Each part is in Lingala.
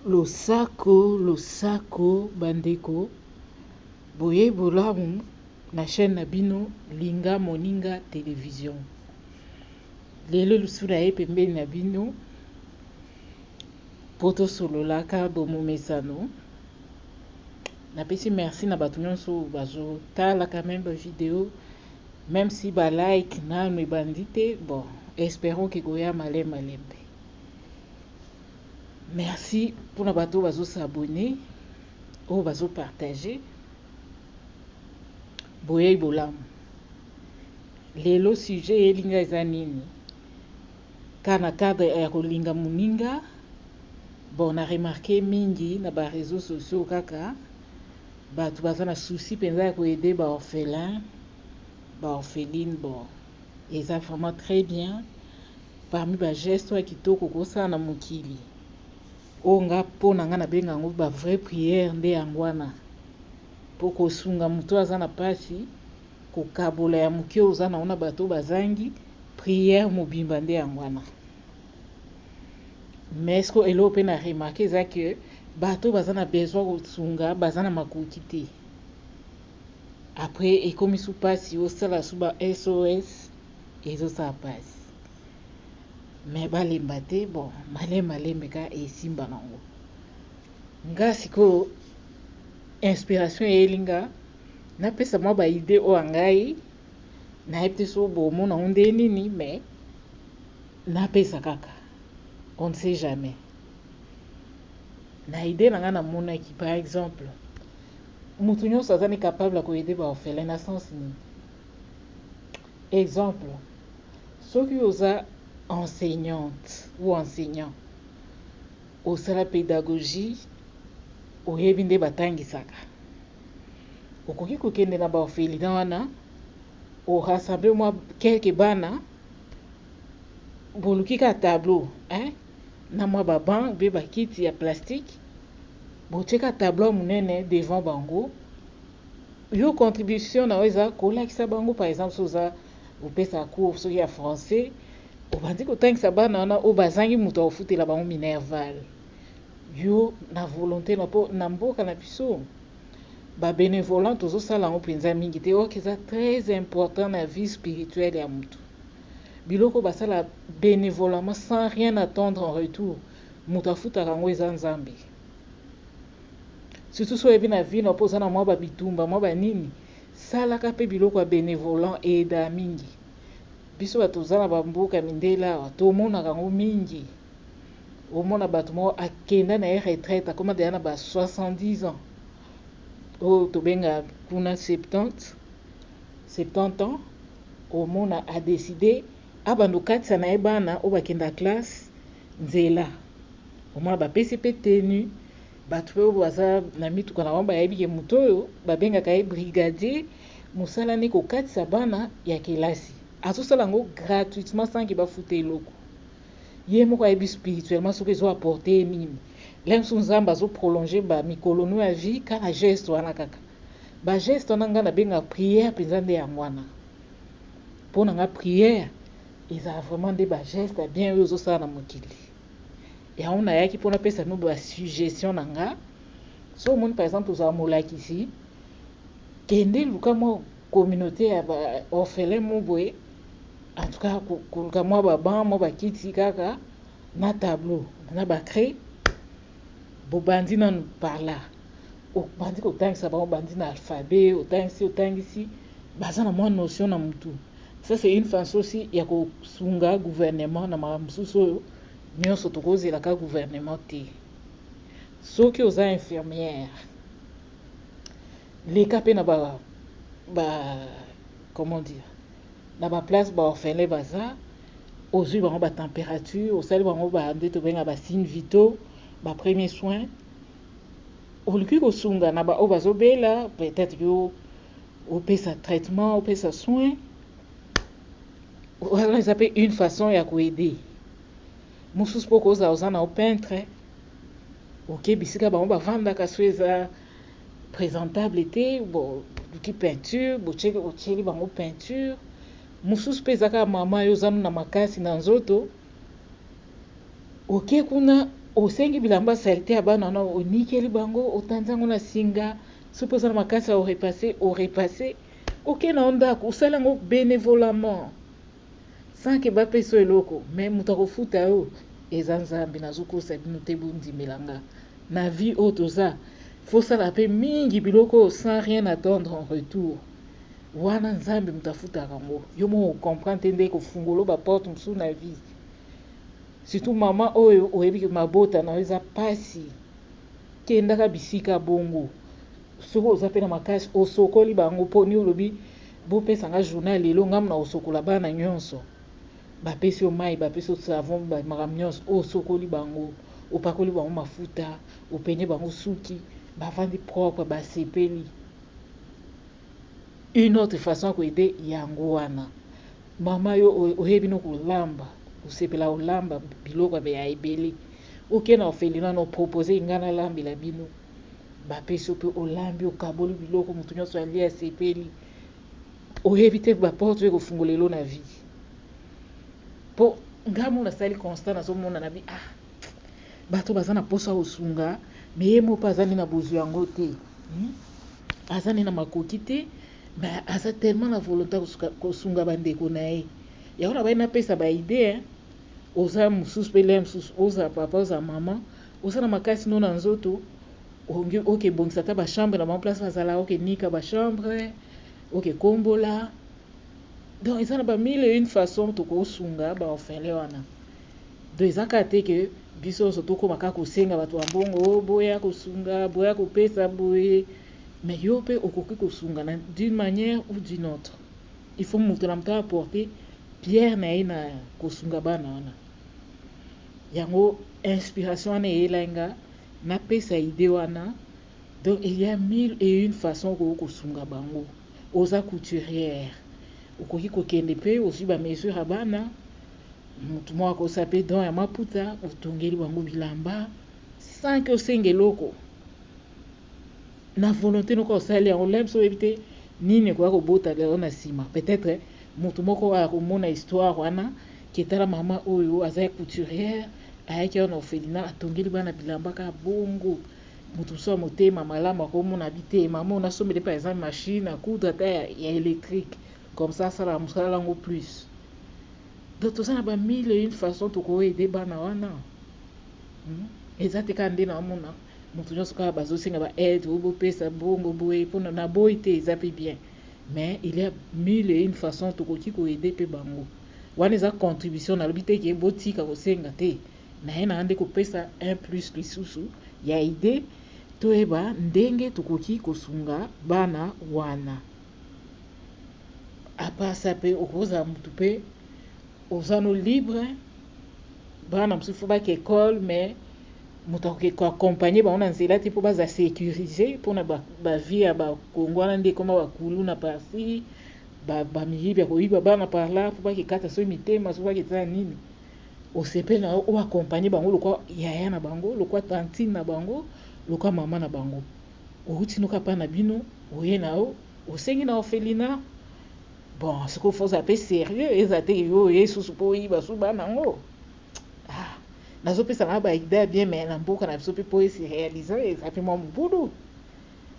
Losako losako ba ndeko boyeyi bolamu na chaine na bino linga moninga television lelo lisusu naye pembeni na bino po tosololaka bomomesano napesi merci na bato nyonso bazotala quand même ba video meme si ba like nanu ebandi te bon esperons ke koya malembe malembe. Merci pona bato oyo bazo s'abonner, oyo bazo partager. Boyeyi bolamu. Lelo sujet eyeli nga eza nini? Ka na cadre ya kolinga moninga, bon na remarquer mingi na ba reseaux sociaux kaka bato baza na souci penza ya ko aider ba orphelins, ba orphelines bon eza vraiment très bien. Parmi ba gestes oyo ya kitoko okosala na mokili oyo nga po na nga na benga yango ba vraie prière nde yango wana po kosunga moto oyo aza na pasi kokabola ya moke oyo oza na yango na bato oyo bazangi prière mobimba nde yango wana mais ce que eloko pe na remarque eza que bato oyo baza na besoin kosunga baza na makoki te après ekomi su pasi osala su ba SOS Ezosala pasi mais balemba te bon malembe malembe ka esimba nango nga sikoyo inspiration eyeli nga napesa mwa ba idee oyo ya ngai nayebi te soki bomona yango ndenge nini mais napesa kaka on ne sait jamais na idee na nga namonaki par exemple mutu nyonso aza ni capable ya ko aider ba orphelin na sens nini? Exemple, soki oza enseignante ou enseignant, osala pedagogie, oyebi nde batangisaka, okoki kokende na ba orphelinat wana, o rassembler mwa quelques bana, boluki kaka tableau hein, na mwa ba bancs ou bien ba kiti ya plastique, botie kaka tableau ya munene devant bango, Yo contribution na yo eza kolakisa bango par exemple soki oza opesaka cours soki ya français obandi kotangisa bana wana oyo bazangi moto ya kofutela bango minerval yo na volonte na po na mboka na biso ba benevolant tozosala yango mpenza mingi te ok eza très important na vie spirituelle ya moto biloko basala benevolemment sans rien attendre en retour moto afutaka yango eza Nzambe. Surtout soki oyebi na vie na yo pe oza na mwa ba bitumba mwa ba nini salaka pe biloko ya benevolent e aidaka mingi. Biso batu toza na ba mboka ya mindele awa tomonaka yango mingi. Omona batu moko akenda na ye retraite akoma dejà na ba 70 ans oyo tobengaka kuna 70 70 ans omona a decide abanda kokatisa na ye bana oyo bakenda classe nzela omona bapesi pe tenue Batu pe oyo baza na mituka na bango bayebi ke moto oyo babengaka ye brigadier mosala ne kokatisa bana ya kelasi azosala yango gratuitement sans ke bafuta eloko ye moko ayebi spirituellement soki ezo apporter ye nini lè mosusu Nzambe azo prolonger ba mikolo no ya vie kaka geste wana kaka ba geste wana nga nabengaka prière penza nde yango wana po na nga prière ezala vraiment nde ba geste ya bien oyo ozosala na mokili. Yango nayaki po napesa bino ba suggestion na nga. Soki omoni par exemple ozala molakisi, kende luka mwa communaute ya ba orphelins moko boye, en tout cas koluka mwa ba bancs, mwa ba kiti kaka na tableau na ba craie, bobandi nanu par là. Obandi kotangisa bango, obandi na alphabet, otangisi otangisi, baza na mwa notion na mutu. Ça c'est une façon aussi ya kosunga gouvernement na makambo mosusu oyo nionso tokozela ka gouvernement te. Soki oza infirmière leka pe na ba ba comment dire na ba place ba orphelins baza ozui bango ba temperature osali bango ba nde tobenga ba signes vitaux ba premiers soins oluki kosunga na ba oyo bazobela peut-être yo opesa traitement opesa soin wana eza pe une façon ya ko aider mosusu mpo kozala oza na yo peintre oke bisika bango bavandaka so eza présentable te boluki peinture otieli bango peinture mosusu mpe eza kaka mama yo oza na makasi na nzoto oke kuna Osengi bilamba salite ya bana wana, onikeli bango, otandi yango na singa, soki oza na makasi ya korepasse, orepasse, oke na yo ndako, osali yango benevolement sans que bapesa yo eloko, mais moto akofuta yo eza Nzambe. Nazokosa bino te, bondimela nga. Na vie oyo toza, faut sala pe mingi biloko oyo sans rien attendre en retour. Wana Nzambe moto afutaka yango. Yo moko ocomprendre te nde kofungola ba porte mosusu na vie. Surtout maman oyo oyebi ke mabota na yo eza pasi, kendaka bisika bongo. Soki oza pe na makasi osokoli bango poni olobi bopesa nga journée ya lelo nga na kosokola bana nyonso. Bapesi yo mayi, bapesi yo savon, makambo nyonso, osokoli bango, opakoli bango mafuta, opene bango suki, bavandi propre, basepeli. Une autre façon ya koaider yango wana. Mama yo oyebi no kolamba, osepela kolamba biloko ya ebele, oke na orphelinat na opropose nga nalambela bino, bapesi yo mpe olambi, okaboli biloko, moto nyonso alie asepeli. Oyebi te baporte oyo ekofungola elo na vie. Po nga mo nasali constat, nazomona na bi ah, bato baza na posa kosunga, me ye moko aza nde na bozwi yango te, Aza nde na makoki te, mais aza tellement na volonté kosunga bandeko na ye. Yango na baye napesa ba idée. Oza mosusu mpe lia mosusu, ozala papa, ozala mama, oza na makasi no na nzoto, oke bongisa ata bachambre na bango, place bazala, oke nika bachambre, oke kombola. Donc eza na ba mille et une façon tokosunga baorphelin wana. Donc eza kaka te ke biso nyonso tokóma kaka kosenga bato ya mbongo, oh, boya kosunga, boya kopesa boye, mais yo mpe okoki kosunga d'une manière ou d'une autre. Il faut moto na moto apporter pierre na ye na kosunga bana wana. Yango inspiration wana eyelai nga napesa idée wana. Donc il y a mille et une façon okoki kosunga bango. Oza couturière, okoki kokende mpe ozwi bamesure ya bana, motu moko akosa mpe don ya maputa, otongeli bango bilamba sans ke osenga eloko, na volonté noko osali yango. Lem so oyebi te nini ekoya kobota lelo na nsima. Peut-être motu moko akomona histoire wana ketala mama oyo aza couturière, ayaki awa na orphelinat, atongeli bana bilamba kaka bongo. Moto mosusu ya motema malamu akomona bi te, mama oyo nasombeli par exemple machine à coudre ata ya électrique, comme ça asalaka mosala yango plus. Donc toza na ba mille et une façon tokoaider bana wana. Eza te kaka nde naomona moto nyonso kaka bazosenga ba aide oyo, bopesa mbongo boye mpona na boyi te, eza mpe bien, mais il y a mille et une façon tokoki koaider mpe bango. Wana eza contribution, nalobi te ke botika kosenga te. Na ye nanga nde kopesa un plus lisusu ya idée, toyeba ndenge tokoki kosunga bana wana. À part ça mpe okozala motu mpe oza no libre, bana mosusu faut bake école, mais moto akoki koaccompagne bango na nzela te mpo baza sécurisé, mpona bavie ya bakongo wana nde ekoma bakuluna par-ci, bamiyibi ya koyiba bana par là, mpo bakekata soki mitema, soki baketala nini. Osepeli na yo oaccompagne bango lokwa yaya na bango, lokwa tantine na bango, lokwa mama na bango. Outi noka mpa na bino, oye na yo, osengi na orphelinat. Bon, sikoyo faut ozala mpe sérieux, eza te yo oye susu mpo oyiba su bana yango. Ah, nazopesa nga baidée bien, mais na mboka na biso mpe mpo esi réalise eza mpe mwa mobulu,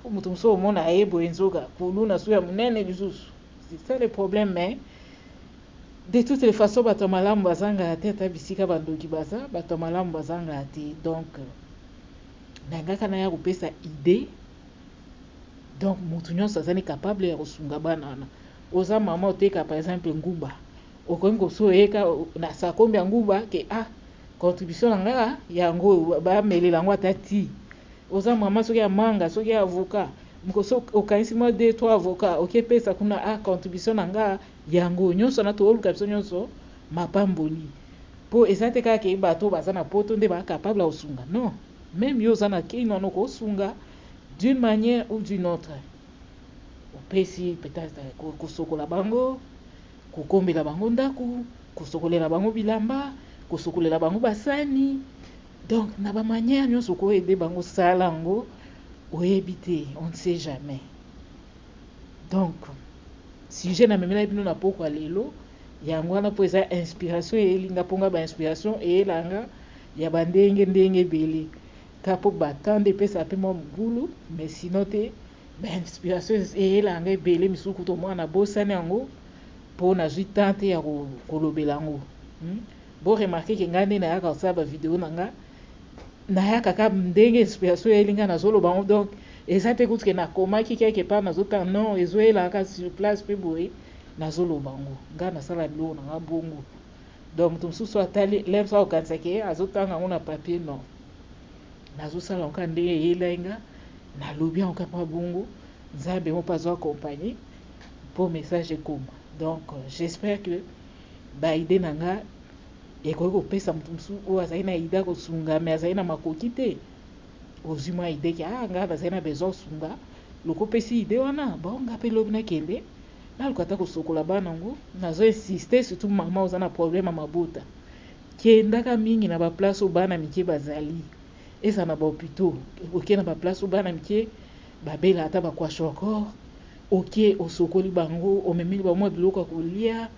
po moto mosusu omona ye boye, nzoka kuluna su ya monene lisusu. C'est ça le problème. Mais de toutes les façons, bato ya malamu bazangaka te. Ata bisika bandoki baza, bato ya malamu bazangaka te. Donc nangaka naya kopesa idée. Donc motu nyonso azali capable ya kosunga bana wana. Oza mama, oteka par exemple nguba, okoki koso oyeka na sakombi ya nguba ke ah, contribution na nga yango, bamelela yango ata ti. Oza mama soki ya manga, soki ya avocat, mokoso okanisi mwa deux trois avocat, okepesa kuna, ah, contribution na nga yango. Nyonso wana tooluka biso nyonso mapamboli, mpo eza te kaka ke bato baza na poto nde bacapable ya kosunga. Non, même yo oza na kini wana, okosunga d'une manière ou d'une autre. Opesi peut-être kosokola bango, kokombela bango ndako, kosokolela bango bilamba, kosokolela bango basani. Donc na bamanière nyonso okoaider bango, sala yango, oyebi te, on ne sait jamais. Donc sujet namemela bino na pokwa lelo yango wana, mpo eza inspiration eyelinga, mponga bainspiration eyelanga. ya ba ndenge ndenge ebele kaka po ba temps nde epesaka pe mwa mobulu mais sinon te ba inspiration eyelaka nga ebele misusu kutu omona nabosani yango po nazwi temps te ya kolobela yango. Bo remarquer ke nga nde nayaka kosala ba video na nga nayaka kaka ndenge inspiration eyeli nga nazoloba yango donc eza te kutu ke nakomaki quelque part nazotanga non ezoyelaka kaka sur place pe boye nazoloba yango nga nasala biloko na nga bongo. Donc moto mosusu atali lem so akokanisa ke azotanga yango na papier non. Nazosala yango kaka ndenge eyelaki nga, nalobi yango kaka bongo, Nzambe moko azo accompagner po message ekoma. Donc j'espère que ba idées na nga ekoki kopesa moto mosusu oyo azali na idée ya kosunga mais azali na makoki te. Ozwi mwa idée ke ah nga nazali na besoin kosunga, loko opesi idée wana, bon nga pe lobi nakende naluka ata kosokola bana yango. Nazo insister surtout mama oza na problème ya mabota, kendaka mingi na ba place oyo bana mike bazali, ezala na ba hopitaux, oke na ba place oyo bana mike babela ata ba kwashiorkor, oke osokoli bango, omemeli bango mwa biloko ya kolia,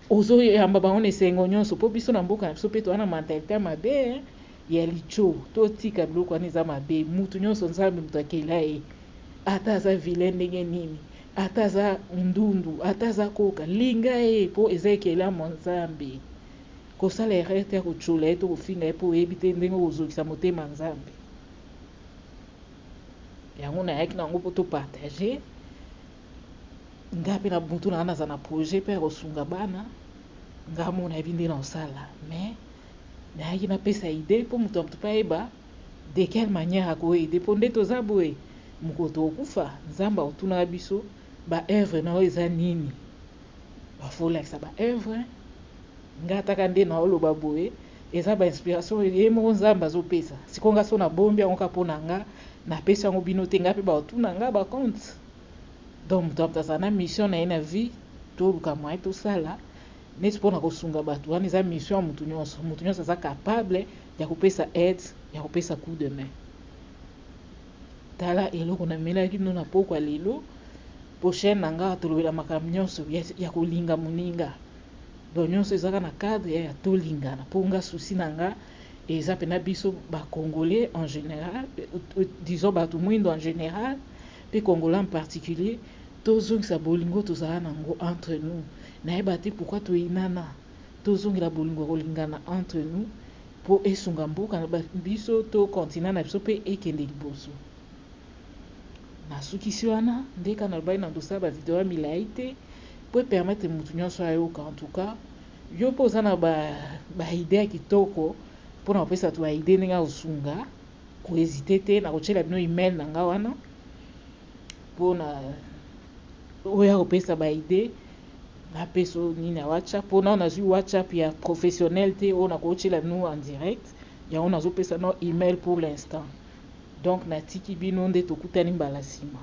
ozoyamba bango na esengo nyonso. Po biso na mboka na biso pe toza na mentalite ya mabe ya litio, totika biloko wana eza mabe. Mutu nyonso Nzambe moto akela ye, ata aza vilain ndenge nini, ata aza ndundu, ata aza koka, linga ye po eza ekelamu ya Nzambe. Kosala erreur te ya kotiola ye to kofinga ye po oyebi te ndenge okozokisa motema ya Nzambe. Yango nayaki na yango po to partager. Nga pe na butu na nga naza na projet pe ya kosunga bana, nga moko nayebi ndenge nakosala mais nayaki napesa idee po moto ya moto pe ayeba de quelle manière ako aider po nde toza boye mokolo tokokufa Nzambe akotunaka biso ba oeuvre na yo eza nini, ba faut olakisa ba oeuvre. Nga ata kaka nde naoloba boye eza ba inspiration ye moko Nzambe azopesa. Sikoyo nga soki nabombi yango kaka po na nga napesi yango bino te, nga pe bakotuna nga ba compte. Donc moto na moto azala na mission na ye na vie, toluka moyen tosala neti pona kosunga batu wana eza mission ya mutu nionso. Mutu nionso aza capable ya kopesa aide, ya kopesa coup de main. Tala eloko namelaki bino na pokwa lelo po chaine na nga tolobela makambo nionso ya kolinga moninga. Donc nionso eza kaka na cadre ya tolingana po nga souci na nga eza pena biso ba congolais en general, disons batu muindu en general pe congolais en particulier tozongisa bolingo tozala nango entre nous. Nayeba te pourquoi toyinana, tozongela bolingo ya kolingana entre nous po esunga mboka na biso to continent na biso pe ekende liboso. Nasukisi wana nde kaka nalobaki na kosala ba video ya milayi te po e permettre mutu nionso ayoka. En tout cas yo pe oza na ba idee ya kitoko pona kopesa batu ba idee ndenge ya kosunga, ko hesiter te, nakotiela bino email na nga wana pona oya kopesa ba idee, napesa oyo nini ya WhatsApp po nanu nazui WhatsApp ya professionnel te oyo nakotiela bino en direct, yango nazopesa nanu email pour l'instant. Donc natiki bino nde tokutani mbala sima.